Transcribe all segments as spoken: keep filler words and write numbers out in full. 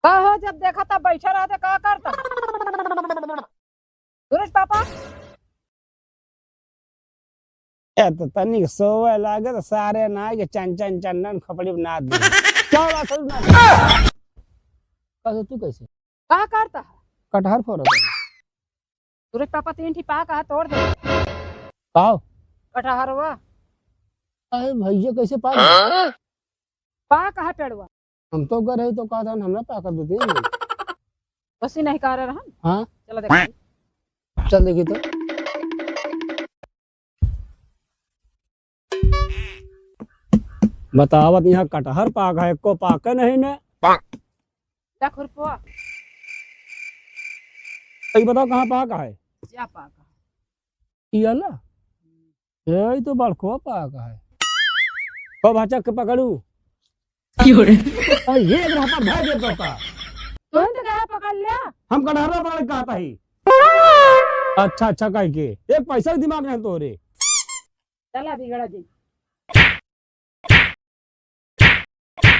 का हो, जब देखा तब बैठा रहते, का करता? सूरज पापा। ए, तो तनिक सोवे लागे तो सारे ना आए के चन चन चंदन खोपड़ी में नाद दे। क्या बात है, ना? कैसे तू कैसे? का करता है? कटहर फोड़त है। सूरज पापा तीन ठी पाक है, तोड़ दे। काओ? कटहरवा। अरे भैया, कैसे पाक? हाँ? पाक है पेड़वा। हम तो गए रहे तो कहा था, हमरा पाक देते हैं। बस ही नहीं कह रहे हम। हाँ? चला देखा। चल देखी तो। बतावत यहाँ कटहर पाक है, एको पाके नहीं ने। जा खुरपवा। तो ये बताओ कहाँ पाक है? क्या पाक है? ये वाला? ये तो बड़को पाक है। को भाचक के पकड़ू? क्यों रे? अरे ये एक रहता भाई दे तो का। तुम तो कहा पकड़ लिया? हम कटहरा पकड़ के कहता ही। अच्छा, अच्छा, काहे के? एक पैसा का दिमाग नहीं तोरे। चला बिगड़ा जी।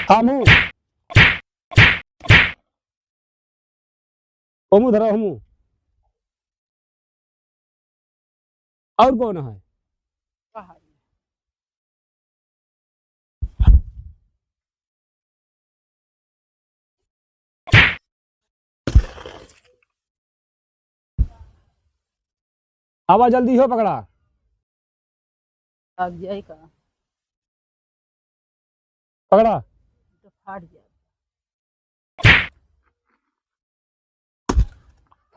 हमू। ओमू धरा हमू। और कौन है? आवा जल्दी हो पकड़ा। अब जाए का? पकड़ा। तो फाट जाए।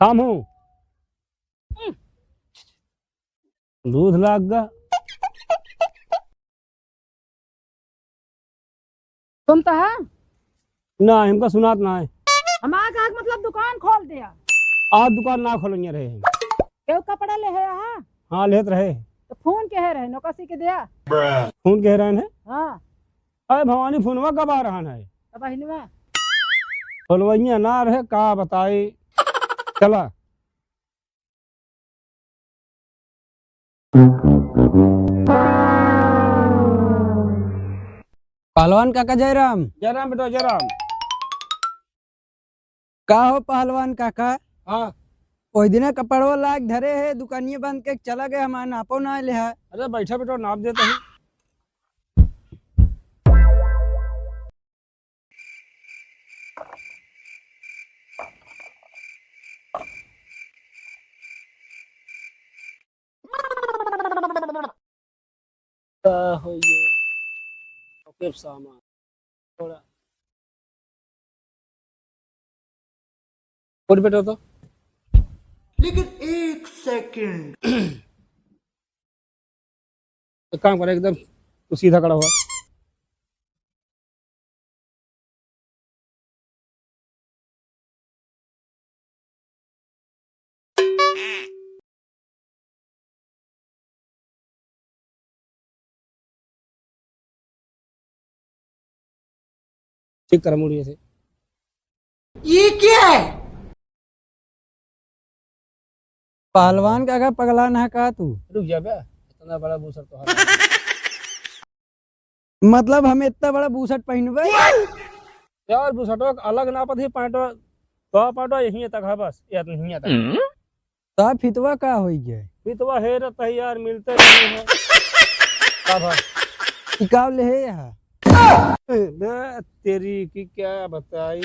थाम हूँ। दूध लाग गा। सुनता है? ना, हमका सुनात ना है। हम आज, आज मतलब दुकान खोल दिया। आज दुकान ना खोलेंगे रहे हम। केहू कपड़ा ले है यहाँ? हाँ, लेत रहे। तो फोन के है रहे, नौकसी के दिया? फोन के है रहे हैं? हाँ। अरे भवानी, फोनवा कब आ रहा है? अब अहिनवा। फोनवइया ना रहे, का बताई। चला। पहलवान काका जयराम। जयराम बेटा, जयराम। का हो पहलवान काका? हाँ। ओहि दिना कपड़वा लाग धरे है, दुकानिया बंद के चला गए, हमार नापो ना ले है। अरे बैठा बेटा, नाप देता हूँ। का हो ये? ओके, सामान थोड़ा। उठ बेटा तो। लेकिन एक सेकंड। एक काम कर, एकदम तू सीधा खड़ा हुआ। ठीक कर मुड़िए से। ये क्या है? पहलवान काका, पगला ना का तू? रुक जा बे, इतना बड़ा बूसट तोहार। मतलब हम इतना बड़ा बूसट पहिनबे? यार, बूसटवा के अलग नापत ही, पैंटवा, तो पैंटवा यहीं तक है बस, ये नहीं तक। तो फितवा का होई गए? फितवा हेरत है यार, मिलते नहीं है। का भा? ई का ले है यहाँ? बे, तेरी की क्या बताई।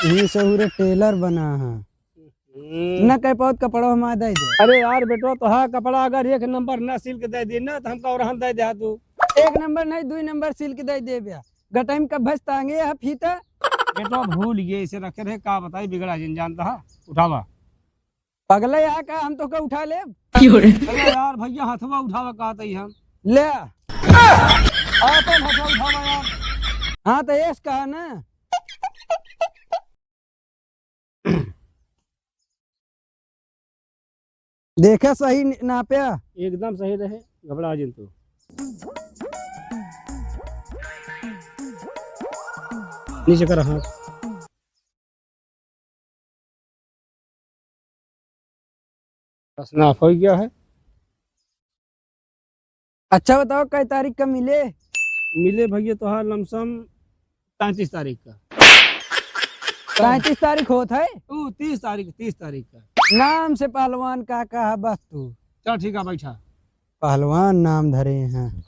ई सहूरे टेलर बना है। हम्म। न कह पावत कपड़ा हम दे दे। अरे यार बेटवा, तोहार कपड़ा अगर एक नंबर ना सिल के दे दी ना, तो हमका और हम दे दे तू। एक नंबर नहीं, दुई नंबर सिल के दे दे बे। गटाई में कब भैंस टांगे है फीता? बेटवा भूल गए, इसे रखे रहे, का बताई, बिगड़ा जिन जानता है। उठावा। पगले यहाँ का, हम तो का उठा ले। क्यों रे? अरे यार भैया, हथवा उठावा कहत ही हम। ले। आपन हथवा उठावा यार। हाँ तो एस कहा ना। देखे सही न-, नाप्या। एकदम सही रहे, घबरा जिन तू। नीचे कर हाथ। बस नाप हो गया है। अच्छा बताओ, कै तारीख का मिले? मिले भैया तोहार लमसम पैंतीस तारीख का। पैंतीस तारीख होत है? ऊ, तीस तारीख, तीस तारीख का। नाम से पहलवान काका है बस तू। चल ठीक है, बैठा। पहलवान नाम धरे हैं।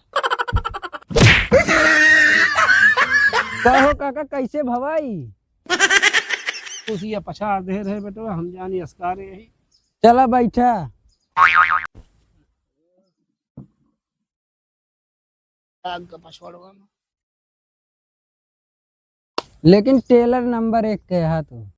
कहो काका, कैसे भवाई? कुर्सिया पछाड़ दे रहे बेटवा, हम जानी अस्कारे यही। चला बैठा। आग का पछवाड़वा में। लेकिन टेलर नंबर एक के हा तू।